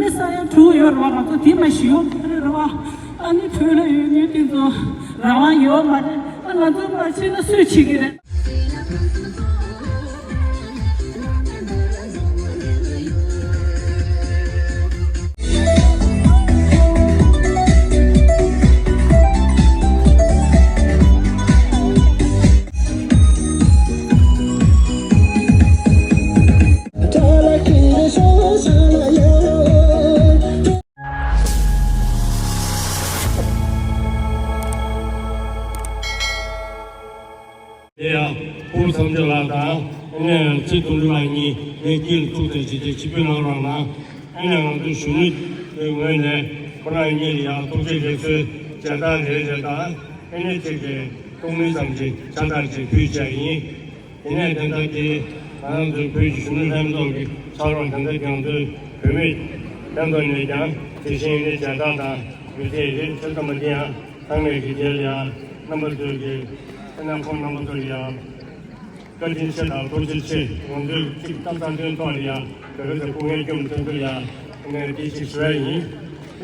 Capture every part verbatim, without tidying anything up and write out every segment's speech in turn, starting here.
ས་ཡ་དྲུག་ཡོད་རེད་བ། ང་ཚོ་དེ་མ་ཤི་ཡོང་གི་རེད་བ། ཨ་ནི་བོད་ལ་ཡོད་མཁན་དེ་ཚོ་རང་དབང་ཡོད་མ་རེད། ཨ་ང་ཚོ་མ་ཤི་ན་སུས་བྱེད་ཀྱི་རེད། དེ་ཡང་ཕུར་བསམ་འགྲུབ་ལགས་དང་། ཨ་ནེ་ཚེ་དོན་གྲུབ་ལགས་གཉིས་ངའི་དཀྱིལ་ཐུག་ཚེ་ཇི་ཆེ་ཆིབས་བསྒྱུར་གནང་རོགས་གནང་། ཨ་ནེ་ང་ཚོའི་གཞོན་ནུའི་ངོས་ནས་ཁོ་རང་གཉིས་ལ་ཡང་ཐུགས་རྗེ་ལེགས་གསོལ་མཇལ་དར་རེ་རེ་དང་། ཨ་ནེ་གཅིག་གི་ཐུགས་སྨོན་ཙམ་གྱི་ཕྱག་རྟགས་ཅིག་ཕུལ་བྱས་ཡིན། དེ་ནས་དེ་འདྲ་གི་ང་རང་ཚོའི་བོད་ཀྱི་གཞོན་ནུ་ལྷན་ཚོགས་ཀྱི་ཕྱག་རོགས་དེ་འདྲ་ཀྱང་ཚོའི་བུད་མེད་ལྷན་ཚོགས་ནས་ཀྱང་དེ་བཞིན་ཡིན་ནའི་མཇལ་དར་དང་མི་ཚེ་རེ་ཆོད་ཙམ་པ་དེ་ཡང་ཚང་མས་ཀྱི་རྗེས་ལ་ཡང་རྣམ་པ་ཚོས་ཀྱི་ཨ་ནེ་ཁོང་རྣམ་པ་ཚོ་ལ་ཡང་བཀའ་དྲིན་ཆེ་དང་ཐུགས་རྗེ་ཆེ། ང་ཚོས་ཅིག་སྟབས་བདེ་དོན་ཐོག་ལ་ཡང་བོད་པའི་སྐུ་ངལ་སྐྱོན་མི་ཐོན་ཐུབ་ཡ་ཨ་ནེ་དེ་ཞིག་ཞུ་ཡ་ཡིན།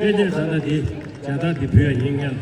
ཨེ་དེ་ཟ་ན་དེ་མཇལ་དར་དེ་ཕུལ་ཡ་ཡིན་ངས།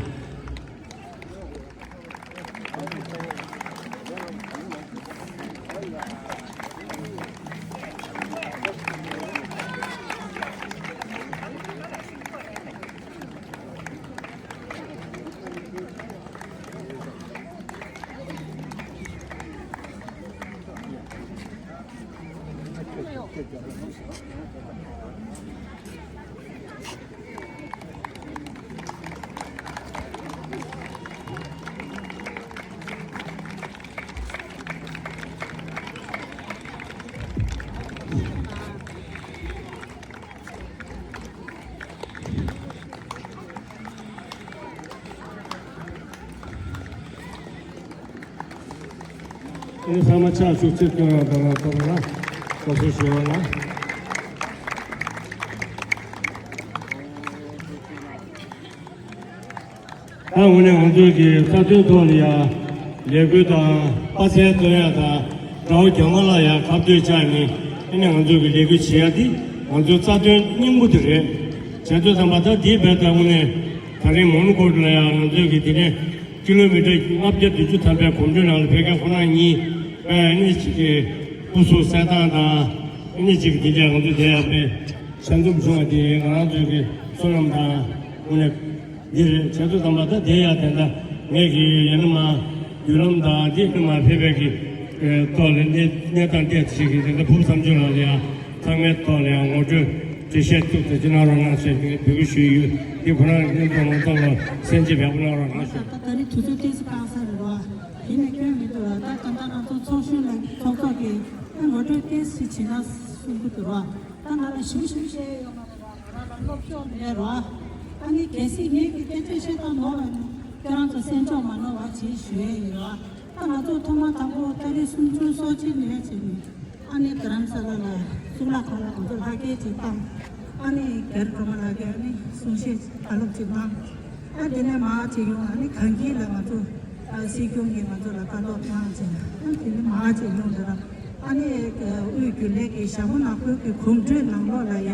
ཨེ་ཚང་མ་ཕྱག་ཤུགས་ཆེ་བཏོན་རོགས་གནང་། ཐོག་མར་སྐུ་གཟུགས་ཞུ་བ་ལ། ད་འོ་ནས་ང་ཚོའི་གི་རྩ་དོན་ཐོག་ལ་ཡ་ལས་འགུལ་དང་དཔའ་རྩལ་སྟོན་ཡ་དང་དགྲ་བོ་རྒྱ་དམར་ལ་ཡ་ཁ་གཏད་བཅག་ནས་ཨེ་ནས་ང་ཚོའི་གི་ལས་འགུལ་བྱེད་ཡ་འདི་ང་ཚོའི་རྩ་དོན་སྙིང་པོ་དེ་རེད། བྱས་ཙང་ད་ལྟ་འདིའི་བར་དུ་དངོས་གནས་ད་རིང་མོན་གྷོ་ལ་ཡང་ང་ཚོའི་གི་དེ་ནས་ཀི་ལོ་མི་ཊར་ལྔ་བརྒྱ་བདུན་ཅུ་ཐམ་པའི་གོམ་བགྲོད་ནང་ལ་ཕེབས་མཁན་ཁོ་རང་གཉིས་ཨ་ནི་ཅིག་གི་སྐུ་གཟུགས་གསལ་ཐང་དང་ཨ་ནི་ཅིག་དེ་འདྲ་ང་ཚོ་དེ་ཡང་དཔེ་ཞལ་འཛོམས་བྱུང་བ་དེ་ང་རང་ཚོའི་གི་བསོད་ནམས་དང་དངོས་གནས་འདི་རེད། བྱས་ཙང་ད་ལྟ་དེ་ཡང་དེ་འདྲ་ངས་གི་ཡིན་ན་མ་བརྒྱུད་ལམ་དང་འདི་ནི་མ་ཕེབས་པའི་གི་ཐོག་ལ་གནས་གནས་སྟངས་བལྟས་ཚེ་གི་དེ་འདྲ་ཕུགས་བསམ་བརྗོད་ལ་ཡང་ཚང་མའི་ཐོག་ལ་ཡང་ངོ་སྤྲོད་འགྲེལ་བཤད་ཐུབ་ཐུབ་ཅིག་གནང་རོགས་གནང་ཞེས་འབོད་སྐུལ་ཞུས་ཡོད། འདི་ཁོ་རང་གི་སྙིང་དང་ངོ་ཐོག་ལ་གསན་རྗེས་བས་པོ་གནང་རོགས་གནང་ཞུ། ད་ད་རེས་དུས་ཚོད་ཏོག་ཙམ་འཕྲོ་བརླག་རེད་རོ། ཡིན་ནའི་སྐྱོན་མི་འདུག་ར། ད་ད་ལྟ་ང་ཚོ་ཚོགས་གཞོན་ལ་ཚོགས་གཙོ་གིས་ད་ངོ་སྤྲོད་ཏོག་ཙམ་བྱེད་ན་གསུང་གི་འདུག་ར། ད་ང་ལ་ཞུ་ཞུ་བཤད་ཡོད་མ་རེད་ར། ང་རང་ལ་སློབ་སྦྱོང་མེད་ར། ཨ་ནི་གལ་སྲིད་ངས་ཀྱི་སྐད་ཆ་བཤད་སྟངས་ནོར་བ་ཡིན་ན་ཁྱེད་རང་ཚོ་སེམས་ཕྱོགས་མ་ནོར་བ་བྱེད་ཞུ་ཡས་ཡིན་ར། ད་ང་ཚོ་ཐོག་མ་དང་པོ་ཏ་རིག་སུམ་ཅུ་སོ་གཅིག་ནས་བྱས་ནས་ཨ་ནི་རྡ་རམ་ས་ལ་ལ་གཙུག་ལག་ཁང་ལ་ང་ཚོ་ལྷ་སྐལ་ཅིག་བཏང་། ཨ་ནི་རྒྱ་རི་སྒྲོལ་མ་ལགས་ཀྱིས་ཨ་ནི་གསུང་བཤད་བཀའ་སློབ་ཅིག་གནང་། ཨ་དེ་ནས་མར་ཅིག་ཡོང་ཨ་ནི་གངས་སྐྱིད་ལ་ང་ཚོ་ཨ་སྲིད་སྐྱོང་གིས་ང་ཚོ་ལ་བཀའ་སློབ་གནང་བྱས། ཨ་དེ་ནས་མར་ཅིག་ཡོང་དེ་ལ་ཨ་ནི་དབུས་རྒྱུན་ལས་ཀྱི་ཞྭ་མོ་ནག་པོའི་གི་གོམ་བགྲོད་ནང་ལོགས་ལ་ཡ་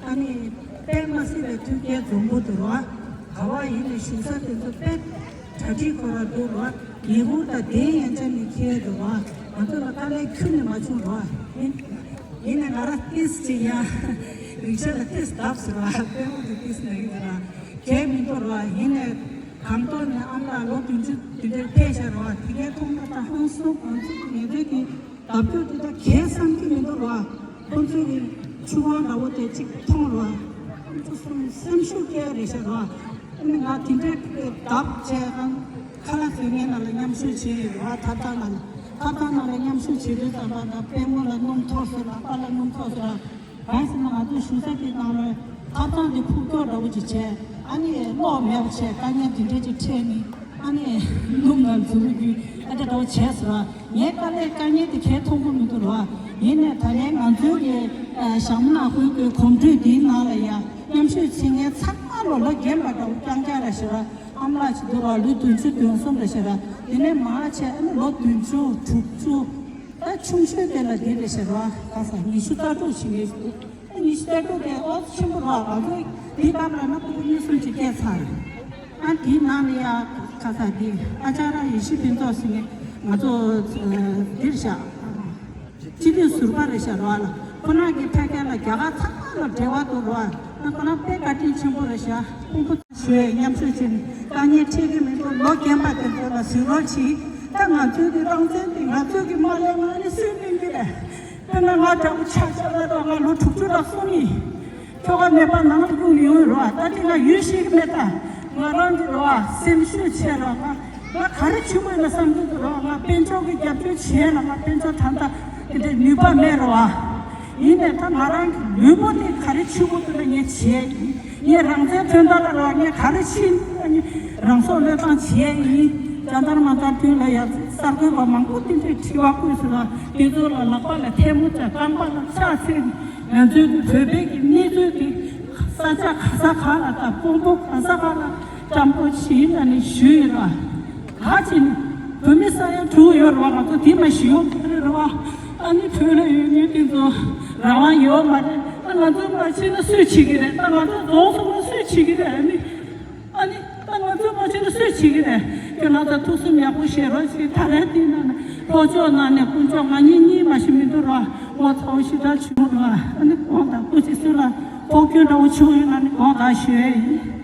ཨ་ནི་དཔེ་མ་སྲིད་པའི་མཐུན་རྐྱེན་འཛོམས་པོ་འདུག་རོ། ག་བ་ཡིན་ནའི་བཞུགས་ས་དེ་ཚོ་དཔེ་གྲ་སྒྲིག་ཁོ་ར་འདུག་རོ། ཉི་ཧོང་དང་དེ་ཡན་ཆད་ནས་ཁེལ་འདུག་རོ། ང་ཚོ་ལ་དཀའ་ལས་ཁྱོན་ནས་མ་བྱུང་རོ། ཡིན་ཡིན་ནའི་ང་རང་ཏིས་ཅིག་ཡ་རིག་ཤ་ལ་ཏིས་བརྡབས་སོང་རོ། དཔེ་མོ་དེ་ཏིས་ནས་ཡིན་རོ། གལ་མི་འདུག་རོ། ཡིན་ནའི་གང་ཐོག་ནས་ཨ་མ་ལགས་ལོ་བདུན་ཅུ་དེ་འདྲའི་ཕེབས་ཤག་རོ། དེ་གའི་ཐོག་མ་ད་ཧང་སང་ང་ཚོ་ངེད་ཚོའི་གི་བརྡབ་སྐྱོར་དེ་དག་གས་བསམ་གྱི་མི་འདུག་རོ། ཁོང་ཚོའི་གི་ཆུ་བོ་འདྲ་བོ་དེ་གཅིག་མཐོང་རོ། ཁོང་ཚོ་སེམས་སེམས་ཤུགས་སྐྱེ་རེད་ཤག་རོ། ཨ་ནི་ང་དེ་འདྲའི་བརྡབ་བྱས་ཨང་ཁ་ལག་བཟོ་མཁན་ནང་ལ་མཉམ་ཞུགས་བྱས་ཡོད་རོ། ཐབ་ཚང་ནང་ལ་ཐབ་ཚང་ནང་ལ་མཉམ་ཞུགས་བྱེད་དུས་ཙམ་པ་ང་པད་མོ་ལ་སྣུམ་ཐོགས་སོང་ལ་པཱ་ལགས་སྣུམ་ཐོགས་སོང་ལ། གང་ཡིན་ཟེར་ན་ང་ཚོ་བཞུགས་ས་དེ་ནང་ལ་ཐབ་ཚང་དེ་ཕུགས་ཀྱོག་འདྲ་བོ་ཅིག་བྱས། ཨ་ནི་གློག་མེད་པ་བྱས། དཀའ་ངལ་དེ་འདྲ་ཅིག་འཕྲད་ནས་ཨ་ནི་སྣུམ་ནང་འཛུལ་རྒྱུ་ཨ་འདྲ་འདྲ་བོ་བྱས་ཟེར་བ། ངས་དཀའ་ལས་དཀའ་ངལ་དེ་གས་མཐོང་གི་མི་འདུག་རོ། ཡིན་ནའི་ད་ལན་ང་ཚོའི་གི་ཞྭ་མོ་ནག་པོའི་གི་གོམ་བགྲོད་འདིའི་ནང་ལ་ཡ་མཉམ་ཞུགས་བྱེད་མཁན་ཚང་མ་ལོ་ལོ་རྒན་པ་འདྲ་བོ་རྐྱང་རྐྱང་རེད་ཤག་ར། ཨ་མ་ལགས་ཅིག་འདུག་ར། ལོ་བདུན་ཅུ་དོན་གསུམ་རེད་ཤག་ར། དེ་ནས་མར་བྱས་ཨ་ནི་ལོ་བདུན་ཅུ་དྲུག་ཅུ། ད་ཆུང་ཤོས་དེ་ལ་དེ་རེད་ཤག་ར། ག་ས་ཉི་ཤུ་རྩ་དྲུག་ཕྱིན་ཡོད་ཤག་ཉི་ཤུ་རྩ་དྲུག་དེ་ཨོ་ཆེན་པོ་རེད། ང་ཚོ་འདི་སྐབས་ལ་ན་ཕྲུ་གུ་གཉིས་གསུམ་ཅིག་སྐྱེས་ཚར། ཨ་འདིའི་ནང་ལ་ཡ་ཁ་ས་འདི་ཨ་ཅག་ར་ཡེ་ཤེས་ཕུན་ཚོགས་ཟེར་མཁན་ང་ཚོ་འདིར་བཞག་སྤྱི་འཐུས་ཟུར་པ་རེད་ཤག་རོ་ལ། ཁོ་རང་གི་ཕ་སྐད་ལ་རྒྱ་གར་ཚང་མ་ལ་འབྲེལ་བ་འདུག་རོ། ཨ་ཁོ་རང་དཔེ་བཀའ་དྲིན་ཆེན་པོ་རེད་ཤག་ཕུང་པོ་ཞུ་ཡས་མཉམ་ཞུགས་བྱས་ནས་དཀའ་ངལ་འཕྲད་ཀྱི་མི་འདུག་ལོ་རྒན་པ་དེ་ཚོ་ལ་གཟིགས་རོགས་གྱིས། ད་ང་ཚོའི་གི་རང་བཙན་དེ་ང་ཚོའི་གི་མ་ལས་ང་ནི་སུས་ལེན་གི་རེད། དཔེར་ན་ང་འདྲ་བོ་ཆགས་ཆགས་ལ་ད་ང་ལོ་དྲུག་ཅུ་ར་གསུམ་ཡིན། ཁྱོ་ག་ནད་པ་ནང་དུ་བླུགས་ཡོང་རོ། ད་དེ་ང་ཡུལ་ཤེས་ཀྱི་མེད། ད་ང་རང་གི་རོ་སེམས་ཤུགས་ཆེ་རོ། ང་ང་ག་རེ་བྱེད་དགོས་ན་བསམ་གྱི་འདུག་རོ། ང་དཔལ་འབྱོར་གྱི་རྒྱབ་སྐྱོར་བྱས་ལ་ང་དཔལ་འབྱོར་ད་ལྟ་དེ་འདྲའི་ནུས་པ་མེད་རོ། ཡིན་ནའི་ད་ང་རང་གི་ལུས་པོ་དེ་ག་རེ་བྱེད་དགོས་འདུག་ན་ངས་བྱས་ཡིན། ངས་རང་བཙན་དོན་དག་ལ་རོ་ངས་ག་རེ་བྱེད་ཡིན། རང་སྲོག་བློས་བཏང་བྱས་ཡིན། ཇ་དར་མ་དར་དུས་ལ་ཡ་གསར་འགོད་པ་མང་པོ་དེ་འདྲའི་དྲི་བ་བཀོད་སོང་ལ། དེ་ཚོ་ལ་ལག་པ་ལ་ཐལ་མོ་སྦྱར། རྐང་པ་ལ་ཕྱག་འཚལ། ང་ཚོའི་གི་བོད་པའི་གི་གནས་ཚུལ་དེ་ས་ཆ་ག་ས་ག་ལ་དང་དཔོན་པོ་ག་ས་ག་ལ་བཀྲམ་པོ་བྱིན་ན་ནི་ཞུས་ཡོད་ར། ག་ཅི་ནི་བོད་མི་ས་ཡ་དྲུག་ཡོད་ར་བ། ང་ཚོ་དེ་མ་ཞུ་ཡོད་རེད་ར་བ། ཨ་ནི་བོད་ལ་ཡོད་མཁན་དེ་ཚོ་རང་དབང་ཡོད་མ་རེད། ཨ་ང་ཚོ་མ་བྱིན་ན་སུས་བྱེད་ཀྱི་རེད། ཨ་ང་ཚོ་རྫོགས་སོང་ན་སུས་བྱེད་ཀྱི་རེད། ཨ་ནི། ཨ་ནི་ད་ང་ཚོ་མ་བྱེད་ན་སུས་བྱེད་ཀྱི་རེད། ཁྱོད་རང་ཚོ་ཐུགས་སེམས་ཡག་པོ་བཞེས་རོགས་བྱེད། ད་རེས་འདི་ན་ནི་ལྷོ་ཕྱོགས་ནང་ནས་དཀོན་མཆོག་ང་གཉིས་གཉིས་མ་ཞིག་མི་འདུག་ར། ངོ་ཚ་བོ་ཞེ་དྲག་བྱུང་ར། ཨ་ནི་དགོངས་དག་སྐུ་མཁྱེན། སུ་ལ་ཕོག་སྐྱོན་འདྲ་བོ་བྱུང་ཡོད་ན་ནི་དགོངས་དག་ཞུ་ཡས་ཡིན།